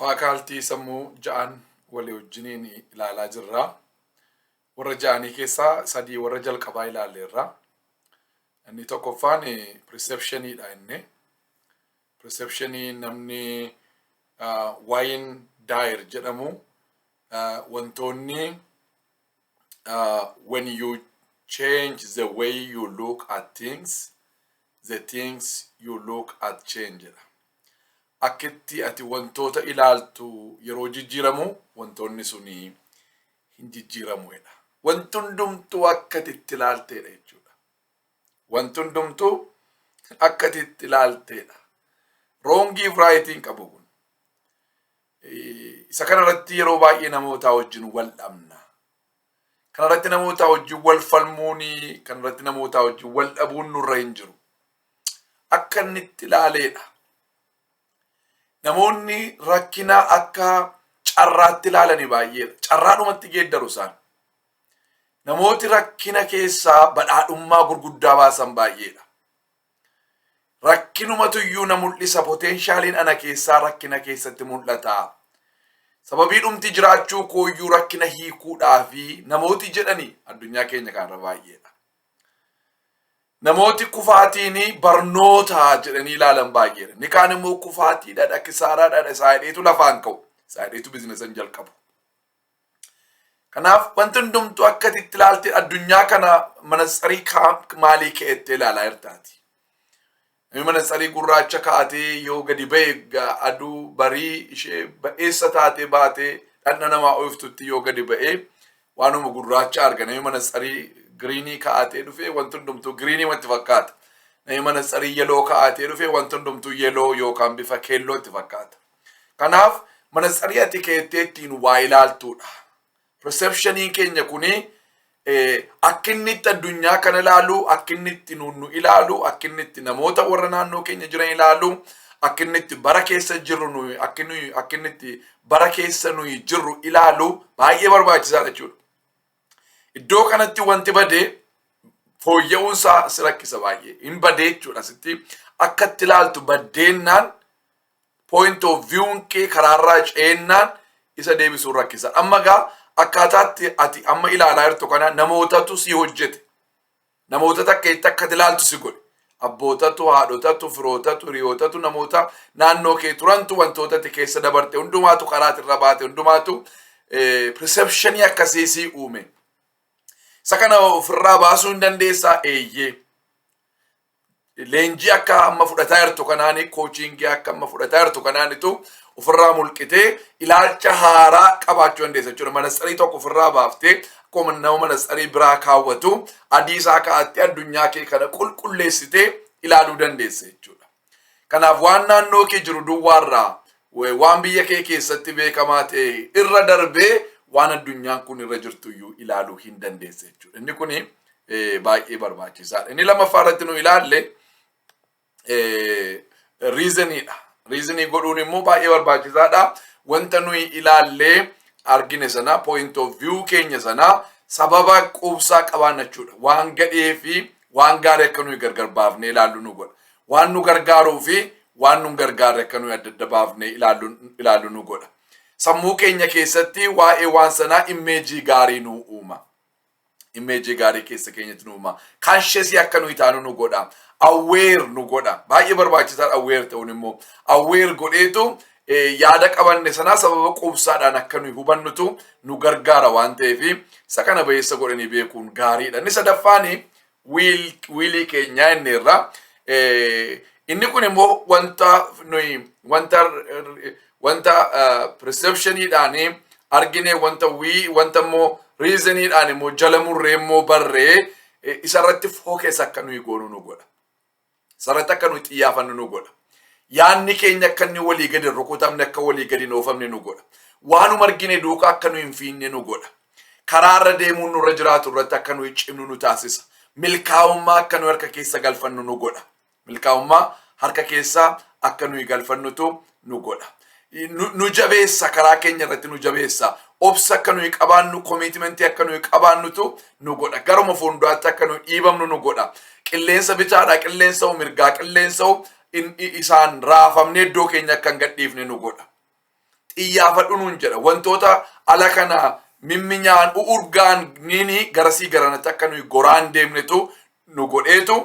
Faculty sammuu ja'an walii wajjiniin ilaalaa jirra. Warra ja'anii keessaa sadii warra jalqabaa ilaalleerra. Inni tokkoffaan perceptioniidha inni. Perceptionii namni Wayne Dyer jedhamu wantoonni "When you change the way you look at things, the things you look at change" jedha. Akkitti ati wantoota ilaaltu yeroo jijjiiramu, wantoonni suni hin jijjiiramuudha. Wanti hundumtuu akka ati itti ilaalteedha jechuudha. Wanti hundumtuu akka ati itti ilaalteedha. Wrongiif rightiin qabu kun. Isa kanarratti yeroo baay'ee namoota wajjin wal dhabna. Kanarratti namoota wajjin wal falmuuni, kanarratti namoota wajjin wal dhabuun nurra hin jiru. Akka inni itti ilaaleedha. Namoonni rakkina akka carraatti ilaalani baay'eedha. Carraadhumatti geeddaru isaan. Namooti rakkina keessaa badhaadhummaa gurguddaa baasan baay'eedha. Rakkinumatu iyyuu na mul'isa, potentialiin ana keessaa rakkina keessatti mul'ata. Sababii dhumti jiraachuu kooyyuu rakkina hiikuudhaa fi namooti jedhani addunyaa keenya kanarra baay'eedha. Namooti kufaatiin barnoota jedhanii ilaalan baay'eedha. Inni kaan immoo kufaatiidha, kisaaraadha, isaa hidheetu lafaan ka'u. Isaa hidheetu businessan jalqabu. Kanaaf wanti hundumtuu akka itti ilaalte, addunyaa kana manatsarii maalii ka'ettee ilaalaa jirtaati. Namni manatsarii gurraacha kaa'atee yoo gadi ba'e, aduu barii ishee ba'eessa taatee baatee dhaqna namaa ooftutti yoo gadi ba'e, waanuma gurraacha arga. Namni manatsarii greenii kaa'atee dhufee wanti hundumtuu greenii wanti fakkaata. Namni manatsarii yellow kaa'atee dhufee wanti hundumtuu yellow yookaan bifa keellootti fakkaata. Kanaaf manatsarii ati keettee ittiin waa ilaaltuudha. Perceptioniin keenya kuni akka inni itti addunyaa kana ilaalu, akka inni itti nu ilaalu, akka inni itti namoota warra naannoo keenya jiran ilaalu, akka inni itti bara keessa jirru nuyi, akka inni itti bara keessa nuyi jirru ilaalu baay'ee barbaachisaadha jechuudha. Iddoo kanatti wanti badee fooyya'uunsaa si rakkisa baay'ee. Hin badee jechuudha asitti akka itti ilaaltu baddeennaan, point of view kee karaarraa ceennaan isa deebisuun rakkisa. Amma gaa akkaataatti ati amma ilaalaa jirtu kana namootatu si hojjete. Namoota takka itti akka ilaaltu si godhe. Abbootatu, haadhotatu, firootatu, hiriyootatu, namoota naannoo kee turantu, wantoota ati keessa dabarte hundumaatu, karaa irra baate hundumaatu perceptionii akkasii si uume. Isa kana ofirraa baasuu hin dandeessaa? Eeyyee. Leenjii akka amma fudhataa jirtu kanaani, coachingii akka amma fudhataa jirtu kanaanitu ofirraa mulqitee ilaalcha haaraa qabaachuu dandeessa jechuudha. Manatsarii tokko ofirraa baaftee akkuma nama manatsarii biraa kaawwatu adii isaa kaa'attee addunyaa kee kana qulqulleessitee ilaaluu dandeessa jechuudha. Kanaaf waan naannoo kee jiru duwwaarraa, waan biyya kee keessatti beekamaa ta'e irra darbee waan addunyaan kun irra jirtu iyyuu ilaaluu hin dandeessa jechuudha. Inni kuni baay'ee barbaachisaadha. Inni lammaffaa irratti nu ilaalle reasoniidha. Reasonii godhuun immoo baay'ee barbaachisaadha. Wanta nuyi ilaallee argine sana, point of view keenya sana sababa quubsaa qabaanna jechuudha. Waan gadhee fi waan gaarii akka nuyi gargar baafnee ilaallu nu godha. Waan nu gargaaruu fi waan nu gargaarre akka nuyi adda adda baafnee ilaallu nu godha. Sammuu keenya keessatti waa'ee waan sanaa imageii gaarii nu uuma. Imageii gaarii keessa keenyatti nu uuma. Consciousii akka nuyi taanu nu godha. Aware nu godha. Baay'ee barbaachisaadha aware ta'uun immoo. Aware godheetu yaada qabanne sanaa sababa quubsaadhaan akka nuyi hubannutu nu gargaara waan ta'eef, isa kana bayeessa godhanii beekuun gaariidha. Inni sadaffaani willii keenyaa inni irra. Inni kun immoo wanta nuyi wanta perceptioniidhaan argine, wanta wii wanta immoo reasoniidhaan immoo jala murree immoo barree isarratti focus akka nuyi goonu nu godha. Isarratti akka nuyi xiyyeeffannu nu godha. Yaanni keenya akka inni walii gadi hin rukutamne, akka walii gadi hin oofamne nu godha. Waanuma argine duukaa akka nuyi hin fiinne nu godha. Karaarra deemuun nurra jiraatu irratti akka nuyi cimnu nu taasisa. Milkaa'ummaa akka nuyi harka keessa galfannu nu godha. Milkaa'ummaa harka keessa akka nuyi galfannutu nu godha. Nu jabeessa, karaa keenya irratti nu jabeessa. Obsa akka nuyi qabaannu, commitmentii akka nuyi qabaannutu nu godha. Garuma fuulduraatti akka nuyi dhiibamnu nu godha. Qilleensa bitaadhaa, qilleensa mirgaa, qilleensa isaan raafamnee iddoo keenya akka hin gadhiifne nu godha. Xiyyaafadhu nuun jedha. Wantoota ala kana mimminyaan u'urgaan nini garasii garanatti akka nuyi goraan deemnetu nu godheetu,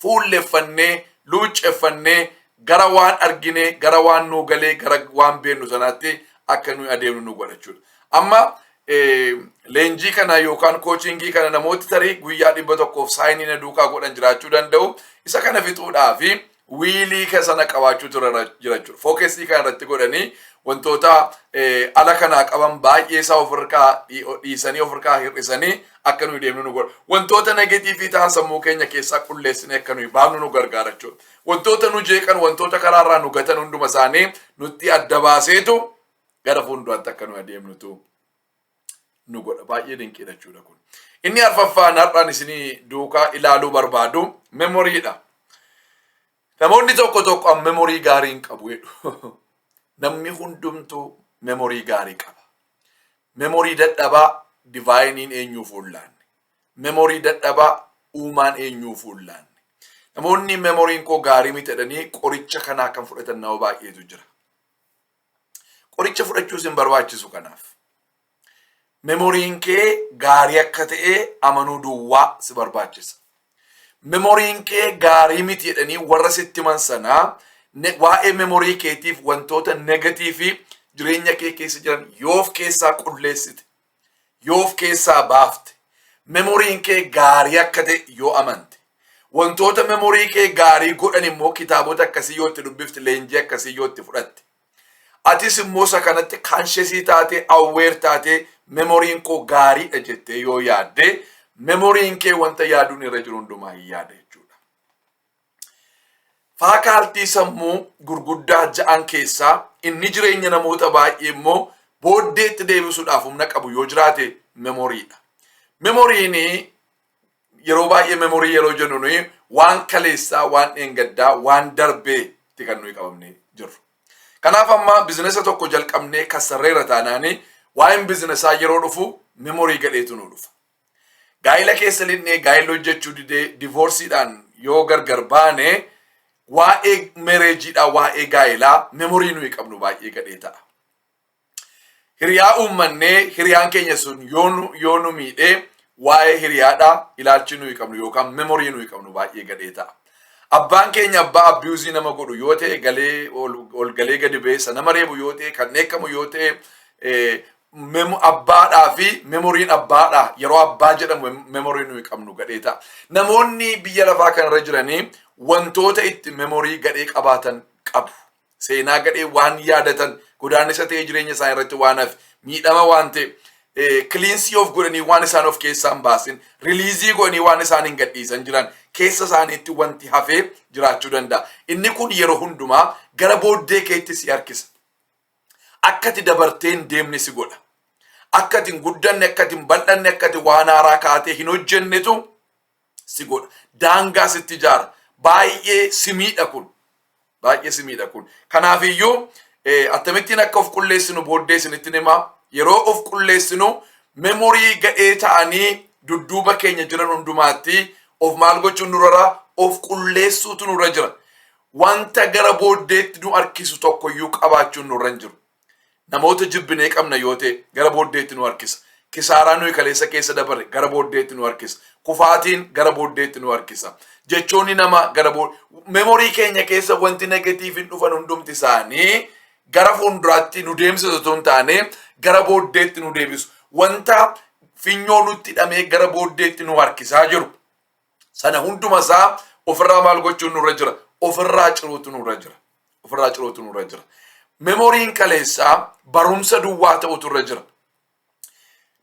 fuulleffannee, luucceffannee gara waan argine, gara waan nuu galee, gara waan beennu sanaatti akka nuyi adeemnu nu godha jechuudha. Amma leenjii kana yookaan coachingii kana namooti tarii guyyaa 100f sign na duukaa godhan jiraachuu danda'u. Isa kana fixuudhaa fi willii sana qabaachuutu irra jira jechuudha. Focusii kana irratti godhanii wantoota ala kanaa qaban baay'ee isaa ofirraa dhiisanii, ofirraa hir'isanii akka nuyi deemnu nu godha. Wantoota negative ta'an sammuu keenya keessaa qulleessinee akka nuyi baafnu nu gargaara jechuudha. Wantoota nu jeeqan, wantoota karaarraa nu gatan hunduma isaanii nutti adda baaseetu gara fuulduraatti akka nuyi adeemnutu nu godha. Baay'ee dinqiidha jechuudha kun. Inni arfaffaan har'aan isinii duukaa ilaaluu barbaadu memorydha. Namoonni tokko tokko an memory gaarii hin qabu jedhu. Namni hundumtuu memory gaarii qaba. Memory dadhabaa divineiin eenyuuf fuullaanne. Memory dadhabaa uumaan eenyuuf fuullaanne. Namoonni memoryn koo gaarii miti jedhanii qoricha kanaa kan fudhatan nama baay'eetu jira. Qoricha fudhachuus hin barbaachisu kanaaf. Memoryn kee gaarii akka ta'e amanuu duwwaa si barbaachisa. Memoryn kee gaarii miti jedhanii warra sitti himan sanaa, waa'ee memory keetiif wantoota negative jireenya kee keessa jiran yoo of keessaa qulleessite, yoo of keessaa baafte, memoryn kee gaarii akka ta'e yoo amante, wantoota memory kee gaarii godhan immoo kitaabota akkasii yoo itti dubbifte, leenjii akkasii yoo itti fudhatte, atis immoo isa kanatti conscious taate, aware taate, memoryn koo gaariidha jettee yoo yaadde, memoryn kee wanta yaaduun irra jiru hundumaa hin yaada jechuudha. Faculty sammuu gurguddaa ja'an keessaa inni jireenya namoota baay'ee immoo booddeetti deebisuudhaaf humna qabu yoo jiraate memorydha. Memoryn yeroo baay'ee, memory yeroo jennu nuyi waan kaleessaa, waan dheengaddaa, waan darbeetti kan nuyi qabamnee jirru. Kanaaf amma businessa tokko jalqabnee kassarreera taanaanii, waa'een businessaa yeroo dhufu memory gadheetu nu dhufa. Gaa'ila keessa linnee gaa'ila hojjechuu didee divorceiidhaan yoo gargar baane, waa'ee marriageiidhaa, waa'ee gaa'ilaa memory nuyi qabnu baay'ee gadhee ta'a. Hiriyaa uummannee hiriyaan keenya sun yoo nu miidhee, waa'ee hiriyaadhaa ilaalchi nuyi qabnu yookaan memory nuyi qabnu baay'ee gadhee ta'a. Abbaan keenya abbaa abuse nama godhu yoo ta'e, galee ol galee gadi beessa nama reebu yoo ta'e, kan dheekkamu yoo ta'e, abbaadhaa fi memoryn abbaadhaa yeroo abbaa jedhamu memory nuyi qabnu gadhee ta'a. Namoonni biyya lafaa kanarra jiranii wantoota itti memory gadhee qabaatan qabu. Seenaa gadhee waan yaadatan, godaannisa ta'ee jireenya isaanii irratti waan hafe, miidhama waan ta'e, cleanse of godhanii waan isaan of keessaa hin baasin, release godhanii waan isaan hin gadhiisan jiran keessa isaaniitti wanti hafee jiraachuu danda'a. Inni kun yeroo hundumaa gara booddee keetti si harkisa. Akka ati dabartee hin deemne si godha. Akka ati hin guddanne, akka ati hin bal'anne, akka ati waan haaraa kaatee hin hojjennetu si godha. Daangaa sitti ijaara. Baay'ee si miidha kun. Baay'ee si miidha kun. Kanaafiyyuu akkamittiin akka of qulleessinu booddee isinitti himaa. Yeroo of qulleessinu memory gadhee ta'anii dudduuba keenya jiran hundumaatti of maal gochuun nurra, of qulleessuutu nurra jira. Wanta gara booddeetti nu harkisu tokkoyyuu qabaachuun nurra hin jiru. Namoota jibbinee qabna yoo ta'e, gara booddeetti nu harkisa. Kisaaraa nuyi kaleessa keessa dabarre gara booddeetti nu harkisa. Kufaatiin gara booddeetti nu harkisa. Jechoonni nama gara memory keenya keessa wanti negativeiin dhufan hundumti isaanii gara fuulduraatti nu deemsisu osoo hin taane gara booddeetti nu deebisu. Wanta finyoo nutti hidhamee gara booddeetti nu harkisaa jiru. Sana hunduma isaa ofirraa maal gochuun nurra jira? Ofirraa ciruutu nurra jira. Ofirraa ciruutu nurra jira. Memoryn kaleessaa barumsa duwwaa ta'utu irra jira.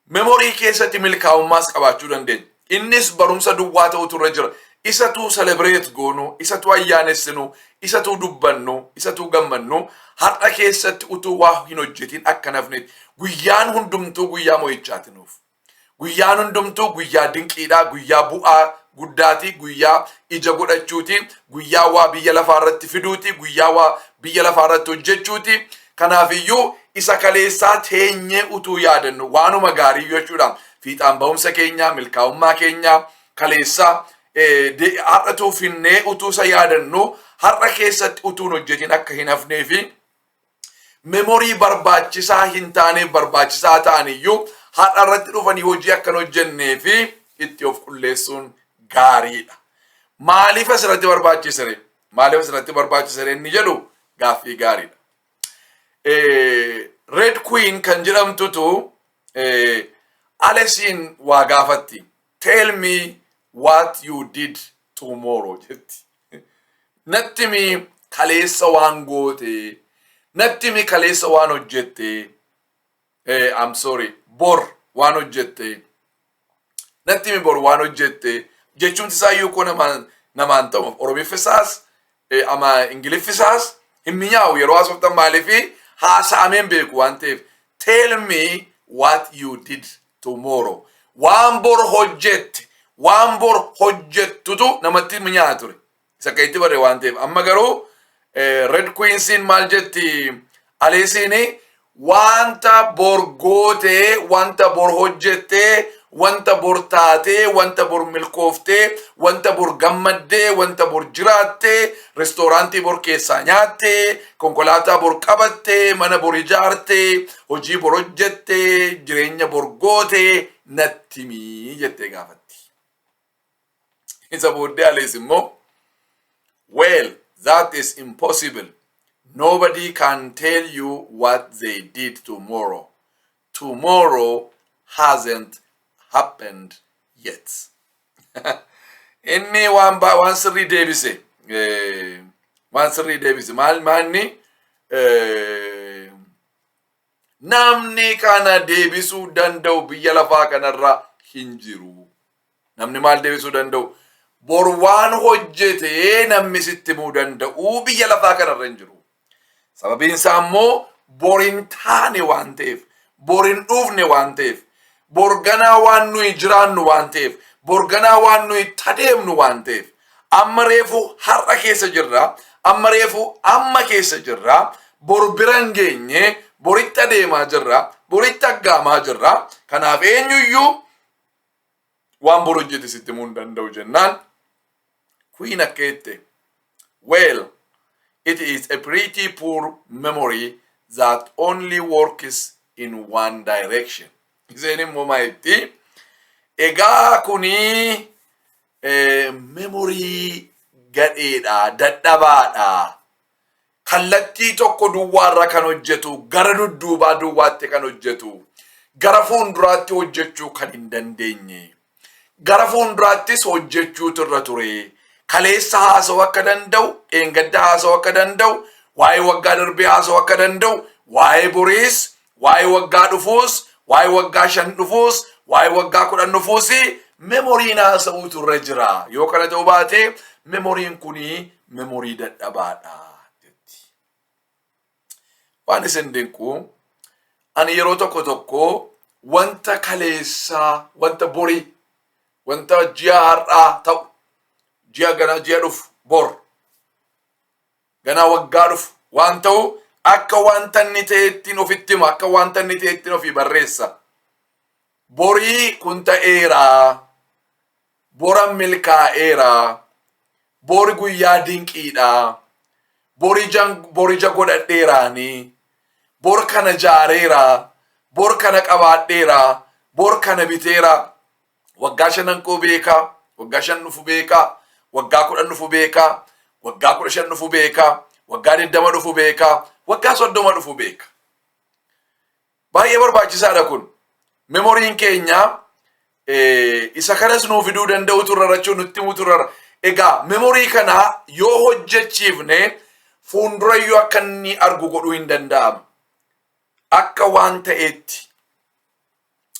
Memory keessatti milkaa'ummaas qabaachuu dandeenya. Innis barumsa duwwaa ta'utu irra jira. Isatu celebrate goonu, isatu ayyaanessinu, isatu dubbannu, isatu gammannu, har'a keessatti utuu waa hin hojjetin akka nafnetti. Guyyaan hundumtuu guyyaa mo'ichaati nuuf. Guyyaan hundumtuu guyyaa dinqiidha, guyyaa bu'aa guddaati, guyyaa ija godhachuuti, guyyaa waa biyya lafaa irratti fiduuti, guyyaa waa biyya lafaa irratti hojjechuuti. Kanaafiyyuu isa kaleessaa teenyee utuu yaadannu waanuma gaarii jechuudha. Fiixaan ba'umsa keenya, milkaa'ummaa keenya kaleessaa har'atuu finnee utuu isa yaadannu, har'a keessatti utuu hin hojjetin akka hin hafnee fi Memory barbaachisaa hin taaneef barbaachisaa ta'an iyyuu har'a irratti dhufanii hojii akkan hojjennee fi itti of qulleessuun gaariidha. Maaliif asirratti barbaachisere? Maaliif asirratti barbaachisere inni jedhu gaaffii gaariidha. Red Queen kan jedhamtutu Alesiin waa gaafatti. "Tell me what you did tomorrow," jetti. Natti himi kaleessa waan goote. Natti himi kaleessa waan hojjette. I'm sorry, bor waan hojjette. Natti himi bor waan hojjette. Jechuun isaayyuu koo namaan ta'u, Oromiffisaas ama Ingiliffisaas hin mi'aawu yeroo haasoftan, maaliifi haasa'ameen beeku waan ta'eef. "Tell me what you did tomorrow." Waan bor hojjette, waan bor hojjettutu namatti mi'aa ture. Isa akka itti bare waan ta'eef. Amma garuu Red Queensiin maal jetti? Aleesiin wanta bor gootee, wanta bor hojjettee, wanta bor taatee, wanta bor milkooftee, wanta bor gammaddee, wanta bor jiraattee, reestooraantii bor keessaa nyaattee, konkolaataa bor qabattee, mana bor ijaartee, hojii bor hojjettee, jireenya bor gootee natti himii jettee gaafatti. Isa booddee Alees immoo, "Well, that is impossible. Nobody can tell you what they did tomorrow. Tomorrow hasn't happened yet." Inni waan sirrii deebise. Waan sirrii deebise. Maal maanni namni kana deebisuu danda'u biyya lafaa kanarra hin jiru. Namni maal deebisuu danda'u? Bor waan hojjete namni sitti himuu danda'u biyya lafaa kanarra hin jiru. Sababiin isaa immoo bor hin taane waan ta'eef, bor hin dhufne waan ta'eef, bor ganaa waan nuyi jiraannu waan ta'eef, bor ganaa waan nuyi tadeemnu waan ta'eef, amma reefu har'a keessa jirra, amma reefu amma keessa jirra, bor bira hin geenye, boritti adeemaa jirra, boritti aggaamaa jirra. Kanaaf eenyuyyuu waan bor hojjete sitti himuu hin danda'u jennaan, Queen akka jette, "Well, it is a pretty poor memory that only works in one direction." Isheen immoo maayitti? Egaa kuni memory gadheedha, dadhabaadha. Kallattii tokko duwwaarra kan hojjetu, gara dudduubaa duwwaatti kan hojjetu, gara fuulduraatti hojjechuu kan hin dandeenye. Gara fuulduraattis hojjechuutu irra ture. Kaleessa haasa'uu akka danda'u, dheengadda haasa'uu akka danda'u, waa'ee waggaa darbee haasa'uu akka danda'u, waa'ee boriis, waa'ee waggaa dhufuus, waa'ee waggaa 5 dhufuus, waa'ee waggaa 10 dhufuus memoryn haasa'uutu irra jira. Yoo kana ta'uu baate memoryn kuni memory dadhabaadha jetti. Waan isin dinqu, ani yeroo tokko tokko wanta kaleessaa, wanta borii, wanta ji'a har'aa ta'u, ji'a ganaa, ji'a dhufu, bor ganaa waggaa dhufu waan ta'u akka wanta inni ta'ettiin ofitti hima, akka wanta inni ta'ettiin ofii barreessa. Borii kun ta'eera, boran milkaa'eera, bori guyyaa dinqiidha, borija godhadheeraani, bor kana jaareera, bor kana qabaadheera, bor kana biteera, waggaa shanan koo beekaa, waggaa 5 dhufu beekaa, waggaa 10 dhufu beekaa, waggaa 15 dhufu beekaa, waggaa 20 dhufu beekaa, waggaa 30 dhufu beeka. Baay'ee barbaachisaadha kun. Memoryn keenya isa kanas nuu fiduu danda'u turra rachuun nutti himu turra. Egaa memory kana yoo hojjechiifne fuuldurayyuu akka inni argu godhuu hin danda'amu. Akka waan ta'eetti.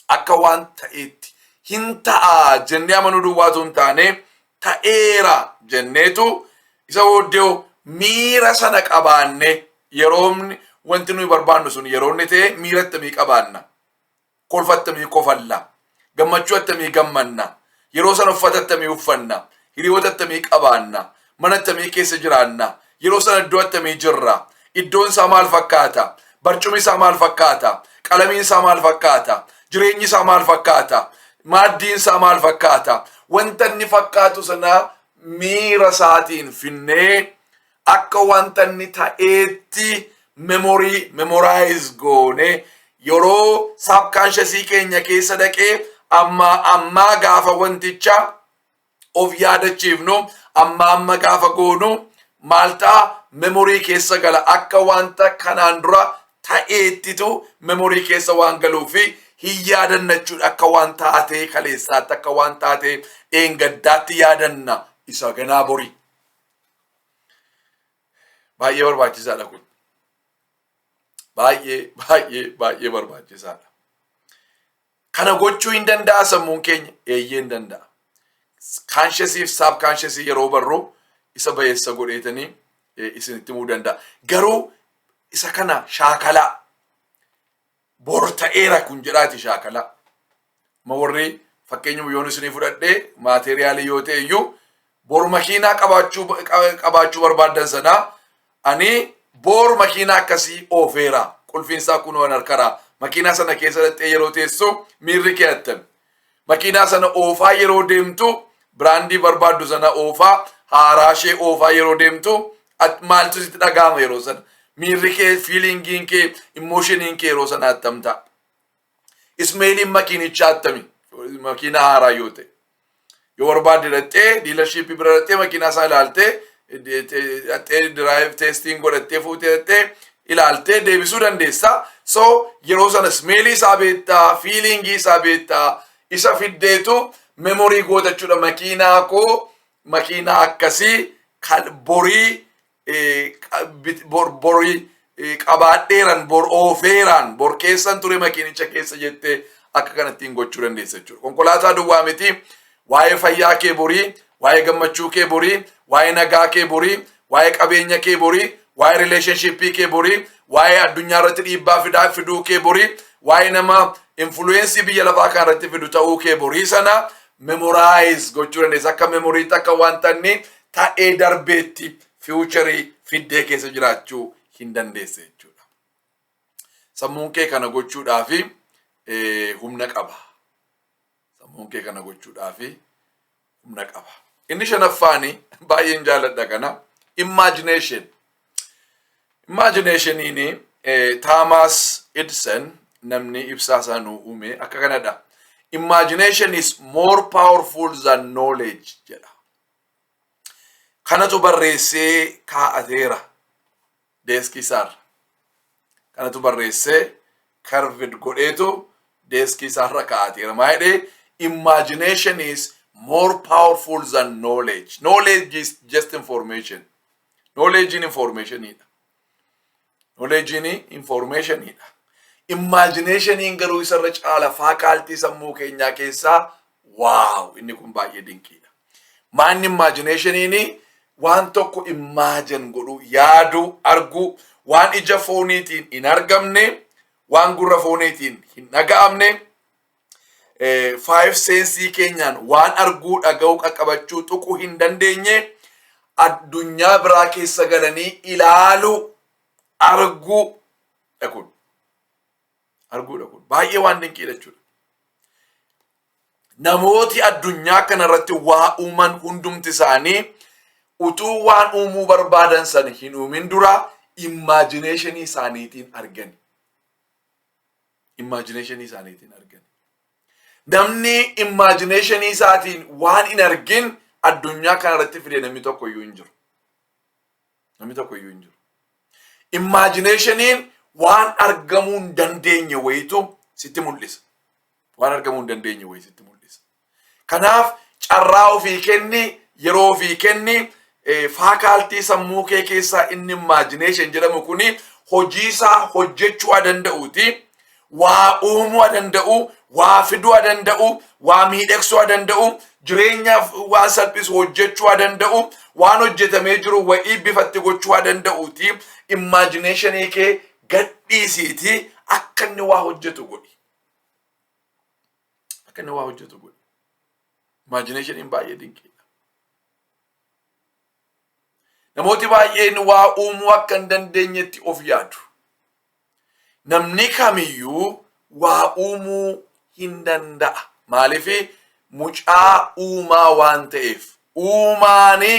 Akka waan ta'eetti. Hin ta'a jennee amanuu duwwaatu hin taane, ta'eera jenneetu isa booddee miira sana qabaanne, yeroo wanti nuyi barbaannu sun yeroo inni ta'e miira attamii qabaanna? Kolfa attamii kofalla? Gammachuu attamii gammanna? Yeroo sana uffata attamii uffanna? Hiriyoota attamii qabaanna? Mana attamii keessa jiraanna? Yeroo sana iddoo attamii jirra? Iddoon isaa maal fakkaata? Barcumi isaa maal fakkaata? Qalamiin isaa maal fakkaata? Jireenyi isaa maal fakkaata? Maaddiin isaa maal fakkaata? Wanta inni fakkaatu sana miira isaatiin finnee akka wanta inni ta'eetti. Memory, memorize goone, yeroo subconsciousii keenya keessa dhaqee, amma ammaa gaafa wanticha of yaadachiifnu, amma amma gaafa goonu maal ta'a? Memory keessa gala. Akka wanta kanaan dura ta'eettitu memory keessa waan galuu fi hin yaadannachuudha. Akka waan taatee kaleessaatti, akka waan taatee dheengaddaatti yaadanna isa ganaa borii. Baay'ee barbaachisaadha kun. Baay'ee, baay'ee, baay'ee barbaachisaadha. Kana gochuu hin danda'a sammuun keenya? Eeyyee, hin danda'a. Consciousii fi subconsciousii yeroo barru isa bayeessa godheetanii isinitti himuu danda'a. Garuu isa kana shaakalaa. Bor ta'eera kun jedhaati shaakalaa. Ma warri fakkeenyuma yoon isinii fudhadhee, materialii yoo ta'e iyyuu, bor makiinaa qabaachuu barbaaddan sanaa, ani bor makiinaa akkasii oofeera, qulfiinsaa kunoo harkaraa, makiinaa sana keessa dhattee yeroo teessu miirri kee attami? Makiinaa sana oofaa yeroo deemtu, brandii barbaaddu sana oofaa, haaraa ishee oofaa yeroo deemtu, maaltu sitti dhaga'ama yeroo sana? Miirri kee, feelingiin kee, emotioniin kee yeroo sana attam ta'a? Smelliin makiinichaa attami? Makiinaa haaraa yoo ta'e, yoo barbaadde dhattee dealershipii bira dhattee, makiinaa isaa ilaaltee, dhattee drive testiin godhattee, fuutee dhattee ilaaltee deebisuu dandeessa. So yeroo sana smellii isaa beektaa, feelingii isaa beektaa, isa fiddeetu memory gootachuudha. Makiinaa koo, makiinaa akkasii kan borii borii qabaadheeran, bor oofeeraan, bor keessan ture makiinicha keessa jettee akka kanattiin gochuu dandeessa jechuudha. Konkolaataa duwwaa miti, waa'ee fayyaa kee borii, waa'ee gammachuu kee borii, waa'ee nagaa kee borii, waa'ee qabeenya kee borii, waa'ee relationshipii kee borii, waa'ee addunyaa irratti dhiibbaa fidaa fiduu kee borii, waa'ee nama influenceii biyya lafaa kan irratti fidu ta'uu kee borii sana memorize gochuu dandeessa. Akka memoryitti, akka wanta inni ta'ee darbeetti futureii fiddee keessa jiraachuu hin dandeesse jechuudha. Sammuun kee kana gochuudhaafi humna qaba. Sammuun kee kana gochuudhaafi humna qaba. Inni shanaffaani baay'een jaalladha kana, imagination. Imaginationiin Thomas Edison, namni ibsaa isaa nuu uume, akka kanadha. "Imagination is more powerful than knowledge" jedha. Kanatu barreessee kaa'ateera deskii isaarra. Kanatu barreessee carved godheetu deskii isaarra kaa'ateera. Maa jedhee? "Imagination is more powerful than knowledge." Knowledge is just information. Knowledge in informationidha. Knowledge in informationidha. Imaginationiin garuu isarra caala. Faculty sammuu keenyaa keessaa, wow, inni kun baay'ee dinqiidha. Maanni imaginationiin waan tokko imagine godhuu, yaaduu, arguu, waan ija fooniitiin hin argamne, waan gurra fooniitiin hin dhaga'amne, five senseii keenyaan waan arguu, dhaga'uu, qaqqabachuu, tuquu hin dandeenye, addunyaa biraa keessa galanii ilaaluu, arguu kun, arguudha kun baay'ee waan dinqiidha jechuudha. Namooti addunyaa kanarratti waa uuman hundumti isaanii utuu waan uumuu barbaadan sana hin uumin dura imaginationii isaaniitiin argani. Imaginationii isaaniitiin argani. Namni imaginationii isaatiin waan hin argin addunyaa kanarratti fide namni tokko iyyuu hin jiru. Namni tokko iyyuu hin jiru. Imaginationiin waan argamuu hin dandeenye wayitu sitti mul'isa. Waan argamuu hin dandeenye wayii sitti mul'isa. Kanaaf carraa ofii kenni, yeroo ofii kenni, faculty sammuu kee keessaa inni imagination jedhamu kuni hojii isaa hojjechuu danda'uuti. Waa uumuu danda'u, waa fiduu danda'u, waa miidhagsuu danda'u, jireenyaaf waan salphisu hojjechuu danda'u, waan hojjetamee jiru wa'ii bifatti gochuu danda'uuti. Imaginationii kee gadhiisiiti akka inni waa hojjetu godhi. Akka inni waa hojjetu godhi. Imaginationiin baay'ee dinqiidha. Namooti baay'een waa uumuu akka hin dandeenyetti of yaadu. Namni kamiyyuu waa uumuu hin danda'a. Maaliif? Mucaa uumaa waan ta'eef. Uumaani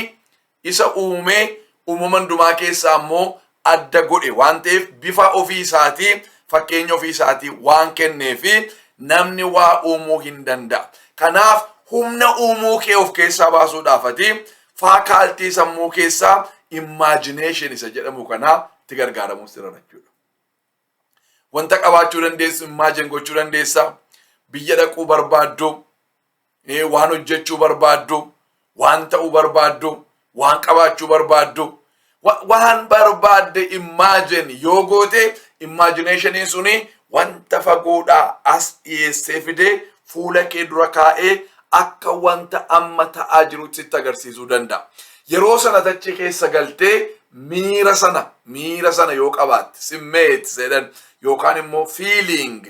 isa uumee, uumama hundumaa keessaa immoo adda godhe waan ta'eef, bifa ofii isaatii, fakkeenya ofii isaatii waan kenneefi namni waa uumuu hin danda'a. Kanaaf humna uumuu kee of keessaa baasuudhaaf ati faculty sammuu keessaa imagination isa jedhamu kana itti gargaaramuu sirra jechuudha. Wanta qabaachuu dandeessu imagine gochuu dandeessa. Biyya dhaquu barbaaddu, waan hojjechuu barbaaddu, waan ta'uu barbaaddu, waan qabaachuu barbaaddu, waan barbaadde imagine yoo goote, imaginationiin suni wanta fagoodhaa as dhiyeessee fidee fuula kee dura kaa'ee akka wanta amma ta'aa jirutti sitti agarsiisuu danda'a. Yeroo sana tachi keessa galtee miira sana yoo qabaatte, simmeet jedhan yookaan immoo feeling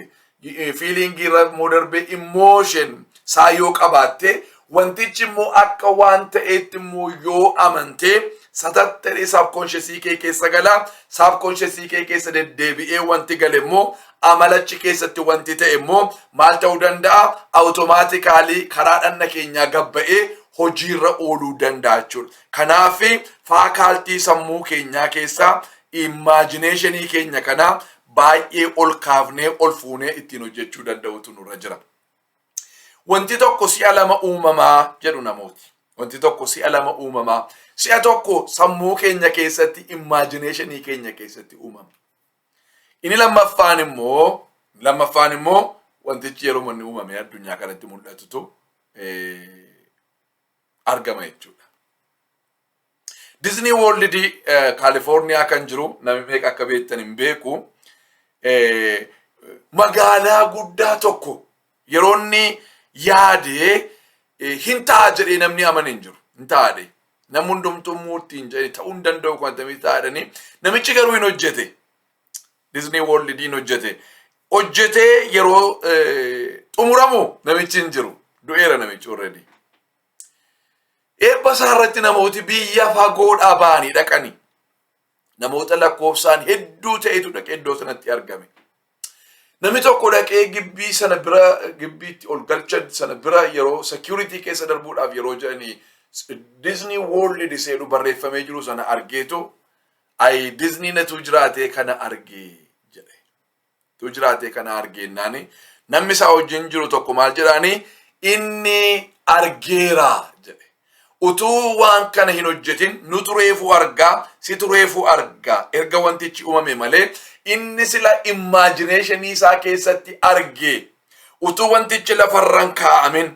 irra immoo darbee emotion saa yoo qabaatte, wantichi immoo akka waan ta'eetti immoo yoo amantee, satattee subconsciousii kee keessa galaa. Subconsciousii kee keessa deddeebi'ee wanti gale immoo, amalachi keessatti wanti ta'e immoo maal ta'uu danda'a? Automatically karaa dhanna keenyaa gabba'ee hojiirra ooluu danda'a jechuudha. Kanaaf faculty sammuu keenyaa keessaa imaginationii keenya kana baay'ee ol kaafnee, ol fuunee ittiin hojjechuu danda'utu nurra jira. Wanti tokko si'a lama uumamaa jedhu namooti. Wanti tokko si'a lama uumamaa. Si'a tokko sammuu keenya keessatti, imaginationii keenya keessatti uumama. Inni lammaffaan immoo wantichi yeroo inni uumame addunyaa kanatti mul'atutu argama jechuudha. Disney World Kaalifoorniyaa kan jiru namni meeqa akka beektan hin beeku. Magaalaa guddaa tokko yeroo inni yaadee hin ta'a jedhee namni amane hin jiru. Hin taa'adhe. Namni hundumtuu murtiin jedhe ta'uu hin danda'u, kan akkamii taa'adhanii. Namichi garuu hin hojjete. Disney World hin hojjete. Hojjetee yeroo xumuramu namichi hin jiru. Du'eera namichi already. Eebba isaa irratti namooti biyya fagoodhaa ba'anii dhaqanii, namoota lakkoofsaan hedduu ta'etu dhaqee iddoo sanatti argame. Namni tokko dhaqee gibbii sana bira, gibbiitti ol galchan sana bira yeroo security keessa darbuudhaaf yeroo jedhanii, Disney World jedhu barreeffamee jiru sana argeetu, "Ayi, Disney natu jiraatee kana argee," jedhe. Tu jiraatee kana argeennaani namni isaa wajjin jiru tokko maal jedhaani? "Inni argeera," jedhe. Utuu waan kana hin hojjetin nutu reefuu argaa, situ reefuu argaa erga wantichi uumame malee, inni sila imaginationii isaa keessatti argee, utuu wantichi lafarran kaa'amin,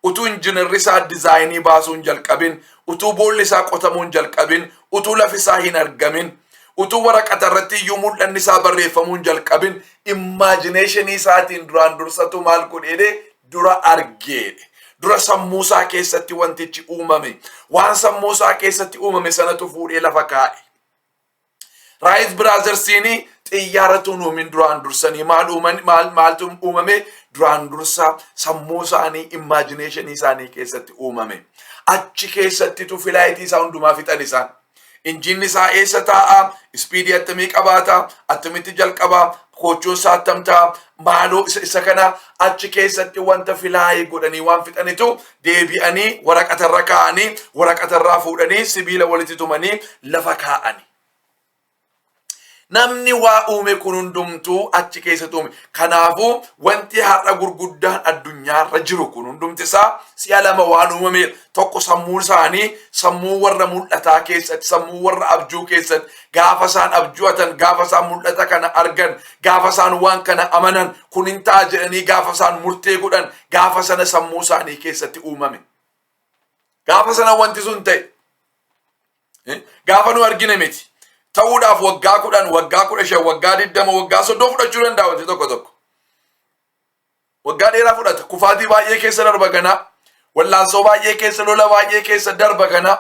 utuu injiinarri isaa designii baasuun jalqabin, utuu boolli isaa qotamuun jalqabin, utuu lafi isaa hin argamin, utuu waraqata irratti iyyuu mul'anni isaa barreeffamuun jalqabin, imaginationii isaatiin duraan dursatu maal godheedhe? Dura argeedhe. Dura sammuu isaa keessatti wantichi uumame. Waan sammuu isaa keessatti uumame sanatu fuudhee lafa kaa'e. Wright Brothersiin xiyyaaratu hin uumin duraan dursanii maal uuman? Maal maaltu uumame duraan dursa? Sammuu isaanii, imaginationii isaanii keessatti uumame. Achi keessattitu flightii isaa hundumaa fixan isaan. Injinni isaa eessa taa'a? Speedii attamii qabaata? Attamitti jalqabaa? Koochoon isaa attam ta'a? Maaloo isa kana achi keessatti wanta fly godhanii waan fixanitu deebi'anii waraqatarra kaa'anii, waraqatarraa fuudhanii sibiila walitti tumanii lafa kaa'anii. Namni waa uume kun hundumtuu achi keessatti uume. Kanaafuu wanti har'a gurguddaan addunyaarra jiru kun hundumti isaa si'a lama waan uumameedha. Tokko sammuu isaanii, sammuu warra mul'ataa keessatti, sammuu warra abjuu keessatti, gaafa isaan abju'atan, gaafa isaan mul'ata kana argan, gaafa isaan waan kana amanan, kun hin ta'a jedhanii gaafa isaan murtee godhan, gaafa sana sammuu isaanii keessatti uumame. Gaafa sana wanti sun ta'e. Gaafa nu argine miti. Ta'uudhaaf waggaa 10, waggaa 15, waggaa 20, waggaa 30 fudhachuu danda'a wanti tokko tokko. Waggaa dheeraa fudhata. Kufaatii baay'ee keessa darba ganaa. Wallaansoo baay'ee keessa, lola baay'ee keessa darba ganaa.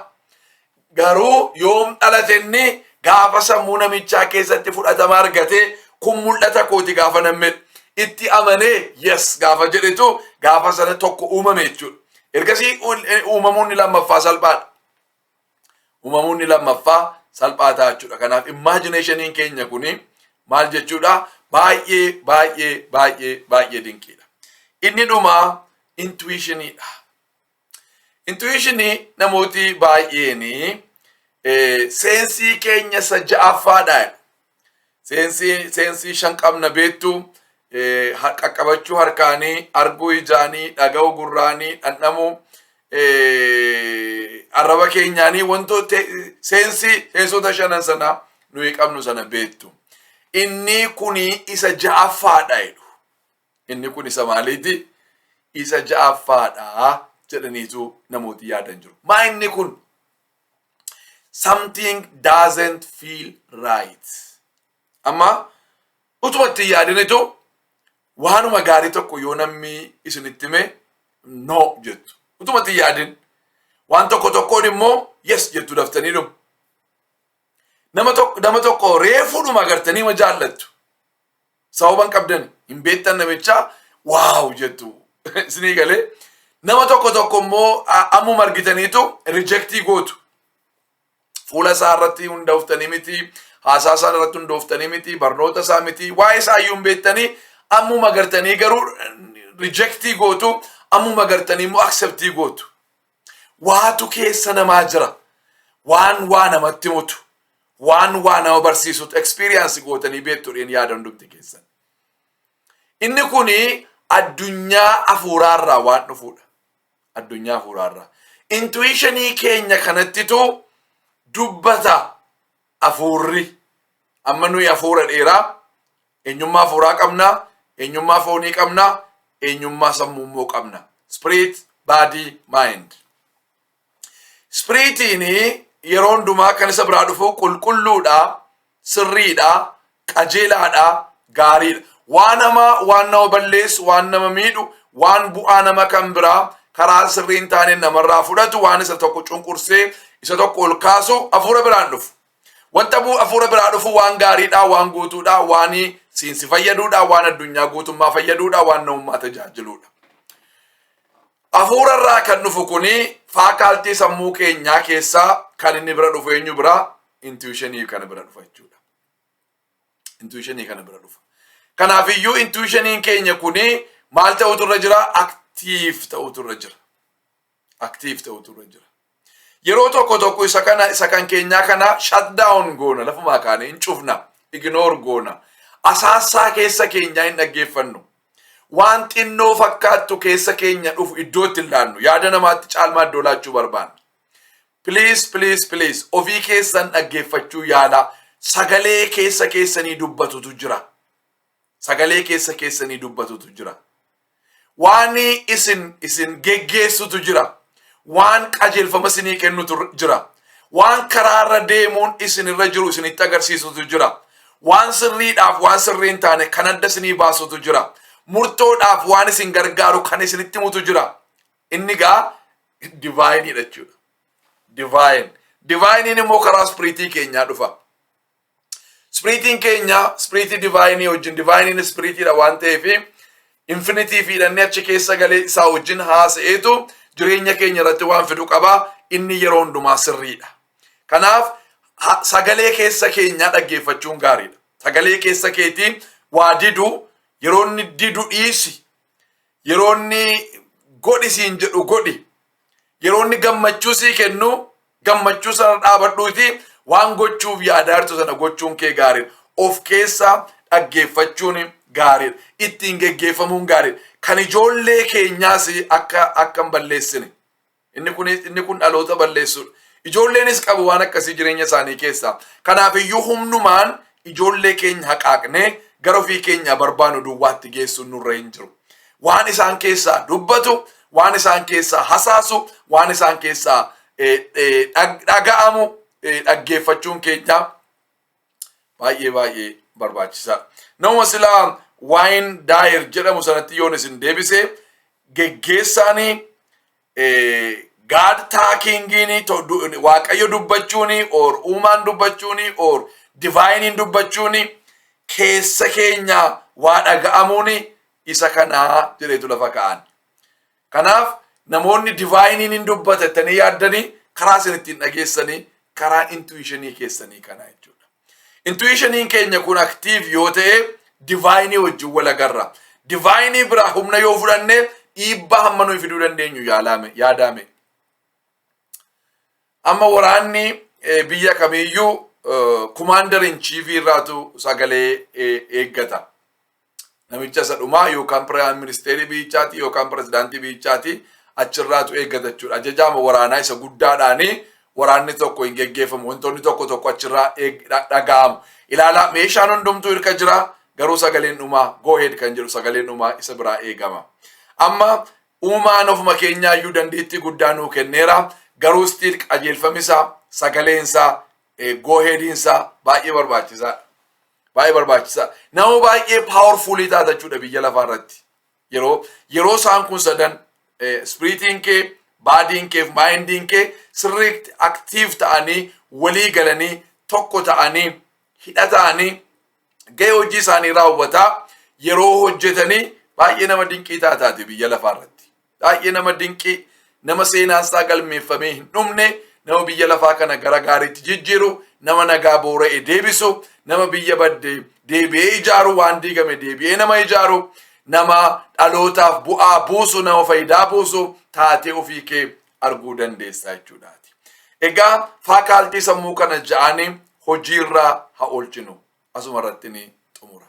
Garuu yoom dhalate inni? Gaafa sammuu namichaa keessatti fudhatama argatee, kun mul'ata kooti gaafa namni itti amanee yes gaafa jedhetu, gaafa sana tokko uumame jechuudha. Ergasii uumamuun lammaffaa salphaadha. Uumamuun lammaffaa salphaa ta'a jechuudha. Kanaaf imaginationiin keenya kuni maal jechuudha? Baay'ee baay'ee baay'ee baay'ee dinqiidha. Inni dhumaa intuitioniidha. Intuitionii namooti baay'een Sense keenya isa ja'affaadha. Sense shan qabna beektu: qaqqabachuu harkaanii, arguu ijaanii, dhaga'uu gurraanii, dhandhamuu arraba keenyaanii, wantoota senseota shanan sana nuyi qabnu sana beektu. Inni kuni isa ja'affaadha jedhu. Inni kun isa maaliiti? Isa ja'affaadha jedhaniitu namooti yaadan jiru. Maa inni kun? Something doesn't feel right. Amma utuma itti yaadinitu waanuma gaarii tokko yoo namni isinitti hime, "No" jettu. Utuma itti yaadin. Waan tokko tokkoon immoo "Yes" jettu daftanii dhumu. Nama tokko reefuudhuma agartanii ma jaallattu. Sababa hin qabdan, hin beektan namichaa, "Wow" jettu. Isinii galee? Nama tokko tokko immoo ammuma argitaniitu reject gootu. Fuula isaa irratti hundooftanii miti, haasaa isaa irratti hundooftanii miti, barnoota isaa miti, waa'ee isaa iyyuu hin beektanii, ammuma agartanii garuu reject gootu, ammuma agartanii immoo accept gootu. Waatu keessa namaa jira. Waan waa namatti mutu. Waan waa nama barsiisutu experience gootanii beektuudhaan yaada hundumti keessan. Inni kuni addunyaa hafuuraarraa waan dhufuudha. Addunyaa hafuuraarraa. Intuitionii keenya kanattitu dubbata hafuurri. Amma nuyi hafuura dheeraa, eenyummaa hafuuraa qabna, eenyummaa foonii qabna, eenyummaa sammuu immoo qabna. Spirit, body, mind. Spiritiin yeroo hundumaa kan isa biraa dhufu qulqulluudha, sirriidha, qajeelaadha, gaariidha. Waan hamaa, waan nama balleessu, waan nama miidhu, waan bu'aa nama kan biraa karaa sirrii hin taane namarraa fudhatu, waan isa tokko cunqursee isa tokko ol kaasu hafuura biraan dhufu. Wanta hafuura biraa dhufu waan gaariidha, waan guutuudha, waan siinsi fayyaduudha, waan addunyaa guutummaa fayyaduudha, waan namummaa tajaajiluudha. Hafuura irraa kan dhufu kuni faculty sammuu keenyaa keessaa kan inni bira dhufu eenyu biraa? Intuitionii kana bira dhufa jechuudha. Intuitionii kana bira dhufa. Kanaafiyyuu intuitioniin keenya kuni maal ta'utu irra jira? Active ta'utu irra jira. Active ta'utu irra jira. Yeroo tokko tokko isa kana, isa kan keenyaa kana shut down goona, lafumaa kaane hin cufna, ignore goona. Asaassaa keessa keenyaa hin dhaggeeffannu. Waan xinnoo fakkaattu keessa keenya dhufu iddoo itti hin laannu, yaada namaatti caalmaa iddoo laachuu barbaanna. Please, please, please, ofii keessan dhaggeeffachuu yaala. Sagalee keessa keessanii dubbatutu jira. Sagalee keessa keessanii dubbatutu jira. Waan isin geggeessutu jira. Waan qajeelfama isinii kennutu jira. Waan karaarra deemuun isin irra jiru isinitti agarsiisutu jira. Waan sirriidhaaf waan sirrii hin taane kan adda isinii baasutu jira. Murtoodhaaf waan isin gargaaru kan isinitti himutu jira. Inni gaa divineiidha jechuudha. Divine. Divineiin immoo karaa spiritii keenyaa dhufa. Spiritiin keenya spiritii divineii wajjin, divineiin spiritiidha waan ta'eef, infinity fiidhannee achi keessa galee isaa wajjin haasa'eetu jireenya keenya irratti waan fidu qaba. Inni yeroo hundumaa sirriidha. Kanaaf sagalee keessa keenyaa dhaggeeffachuun gaariidha. Sagalee keessa keetii waa didu, yeroo inni didu dhiisi. Yeroo inni godhi siin jedhu godhi. Yeroo inni gammachuu sii kennu, gammachuu sana dhaabadhuuti waan gochuuf yaadaa jirtu sana gochuun kee gaariidha. Of keessa dhaggeeffachuun gaariidha. Ittiin geggeeffamuun gaariidha. Kan ijoollee keenyaas akka hin balleessine. Inni kun dhaloota balleessuudha. Ijoolleenis qabu waan akkasii jireenya isaanii keessaa. Kanaaf iyyuu humnumaan ijoollee keenya haqaaqnee gara ofii keenya barbaannu duwwaatti geessuun nurra hin jiru. Waan isaan keessaa dubbatu, waan isaan keessaa hasaasu, waan isaan keessaa dhaga'amu dhaggeeffachuun keenya baay'ee baay'ee barbaachisaadha. Nama silaa Wayne Dyer jedhamu sanatti yoon isin deebise, geggeessaanii God talkingiin, Waaqayyo dubbachuuni or uumaan dubbachuuni or divineiin dubbachuuni, keessa keenya waa dhaga'amuuni isa kanaa jedheetu lafa ka'an. Kanaaf namoonni divineiin hin dubbata jettanii yaaddanii, karaa isin ittiin dhageessanii karaa intuitionii keessanii kana jechuudha. Intuitioniin keenya kun active yoo ta'e, divineii wajjin wal agarra. Divineii biraa humna yoo fudhanne, dhiibbaa hamma nuyi fiduu dandeenyu yaadame. Amma waraanni Biyya kamiiyyuu commander in chief irraatu sagalee eeggata. Namicha isa dhumaa yookaan prime ministeerii biyyichaati yookaan pirezidaantii biyyichaati achirraatu eeggata jechuudha. Ajajaama waraanaa isa guddaadhaanii waraanni tokko hin geggeeffamu. Wantoonni tokko tokko achirraa dhaga'amu. Ilaalaa, meeshaan hundumtuu hirka jira, garuu sagaleen dhumaa, "Go ahead" kan jedhu, sagaleen dhumaa isa biraa eegama. Amma uumaan ofuma keenyaayyuu dandeettii guddaa nuu kenneera. Garuu still qajeelfamisaa, sagaleensaa, go aheadiinsaa baay'ee barbaachisaadha. Baay'ee barbaachisaa. Nama baay'ee powerfulii taata jechuudha biyya lafaa irratti. Yeroo isaan kun sadan, spiritiin kee, bodyn kee fi mindiin kee sirriitti active ta'anii, walii galanii, tokko ta'anii, hidhata'anii, gahee hojii isaanii raawwataa yeroo hojjetanii, baay'ee nama dinqii taataati biyya lafaa irratti. Baay'ee nama dinqii, nama seenaan isaa galmeeffamee hin dhumne, nama biyya lafaa kana gara gaariitti jijjiiru, nama nagaa boora'e deebisu, nama biyya badde deebi'ee ijaaru, waan diigame deebi'ee nama ijaaru, nama dhalootaaf bu'aa buusu, nama faayidaa buusu taatee ofii kee arguu dandeessa jechuudhaati. Egaa faculty sammuu kana ja'anii hojiirraa haa oolchinu. Asuma irratti ni xumura.